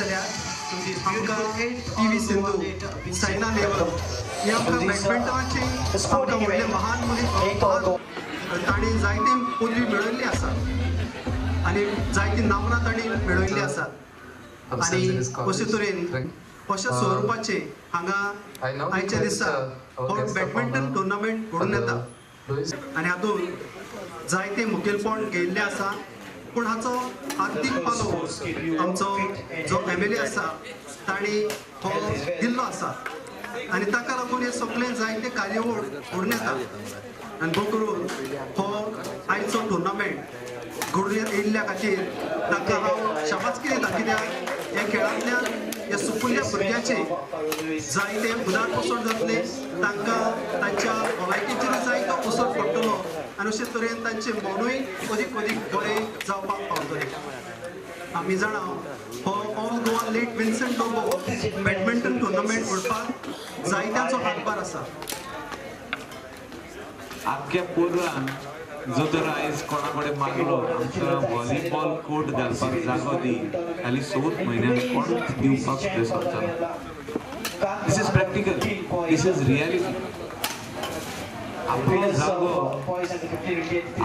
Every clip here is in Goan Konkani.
जाल्यार आमकां पी.व्ही. सिंधू, सायना नेहवाल हे आमकां बॅडमिंटनाचे आमकां व्हडले महान मनीस, तांणी जायती पदवी मेळयल्ली आसा आनी जायती नामना तांणी मेळयल्ली आसा. आनी अशे तरेन अशा स्वरुपाचे हांगा आयच्या दिसा हो बॅडमिंटन टुर्नामेंट घडून येता आनी हातूंत जायते मुखेलपण घेयल्लें आसा. पूण हाचो आर्थीक पालो आमचो जो एम.एल.ए. आसा तांणी हो दिल्लो आसा आनी ताका लागून हे सगळें जायते कार्यावळ घडून येता. आनी भोव करून हो आयचो टुर्नामेंट घडून येयल्ल्या खातीर ताका हांव शाबासकी दिता, कित्याक ह्या खेळांतल्यान ह्या सुपुल्ल्या भुरग्याचे जायते उदारपोसण जातले, तांकां तांच्या भलायकेचेर जायतो असर पडटलो आनी अशे तरेन तांचें मनूय अदीक अदीक बरें जावपाक पावतलें. आमी जाणा हो all Goa late Vincent Lobo badminton tournament घडपाक जायत्यांचो हातभार आसा. आख्या पोरान जो तर आयज कोणा कडेन मागलो आमकां व्हॉलीबॉल कोर्ट घालपाक जागो दी, खाली 7 म्हयन्याक कोणूच दिवपाक सुद्दां सोदता. This is practical, this is reality. आपलो जागो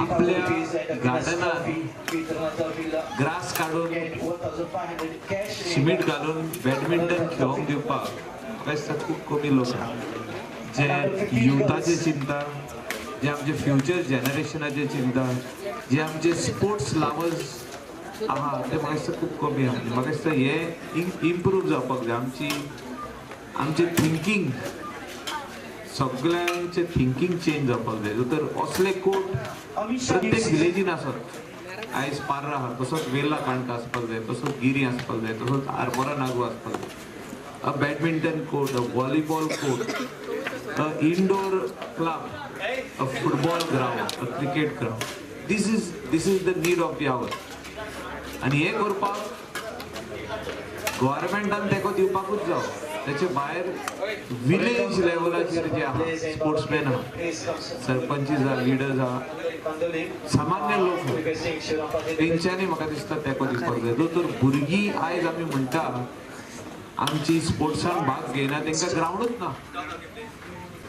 आपल्या गार्डनात ग्रास काडून सिमेंट घालून बॅडमिंटन खेळोंक दिवपाक म्हाका दिसता खूब कमी लोक आहा जे युथाचे चिंता, जे आमचे फ्युचर जनरेशनाचे चिंता, जे आमचे स्पोर्ट्स लवर्स आहा ते म्हाका दिसता खूब कमी आहा. म्हाका दिसता हें इम्प्रूव जावपाक जाय. आमची आमचें थिंकींग, सगळ्यांचें थिंकींग चेंज जावपाक जाय. तर असले कोर्ट प्रत्येक विलेजीन आसत. आयज पार्रा आहा तसोच वेर्ला काणका आसपाक जाय, तसोच गिरी आसपाक जाय, तसोच आरबोरा नागो आसपाक जाय. A badminton court, a volleyball court, a indoor club, a football ground, a cricket ground. This is the need of the hour. आनी हें करपाक गव्हर्मेंटान तेंको दिवपाकूच जावो. त्याचे भायर विलेज लेवलाचेर जे आहा स्पोर्ट्समॅन आहा, सरपंचीस आहा, लिडर्स आहा, सामान्य लोक तेंच्यांनी म्हाका दिसता तेंको दिवपाक जाय. तर भुरगीं आयज आमी म्हणटा आमची स्पोर्ट्सान भाग घेयना, तेंकां ग्रावंडूच ना.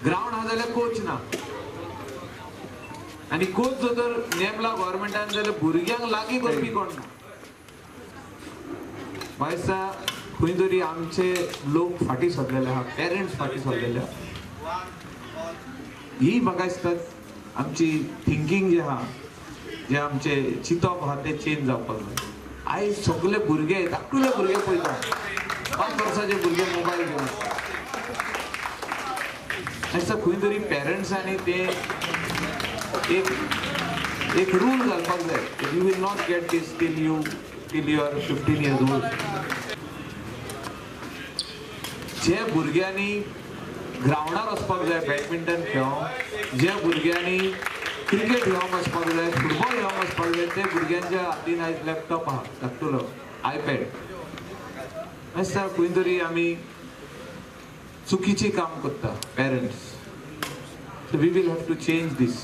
ग्रावंड आहा जाल्यार कोच ना, आनी कोच जर तर नेमला गव्हर्मेंटान जाल्यार भुरग्यांक लागीं करपी कोण ना. म्हाका दिसता खंय तरी आमचे लोक फाटीं सरलेले आहा, पेरंट्स फाटीं सरलेले आहा. ही म्हाका दिसता आमची थिंकींग जें आहा, जें आमचें चिंतप आहा तें चेंज जावपाक जाय. आयज सगळे भुरगे, धाकटुले भुरगे पळयता, 5 वर्साचे भुरगे मोबायल घेवन दिसता. खंय तरी पेरंट्सांनी ते एक एक रूल घालपाक जाय, you will not get this till you are 15 years old. जे भुरग्यांनी ग्रावंडार वचपाक जाय बॅडमिंटन खेळोंक, जे भुरग्यांनी क्रिकेट खेळोंक वचपाक जाय, फुटबॉल खेळोंक वचपाक जाय, ते भुरग्यांच्या हातीन आयज लॅपटॉप आहा, धाकटुलो आयपॅड. दिसता खंय तरी आमी चुकीचें काम करता parents. So we will have to change this.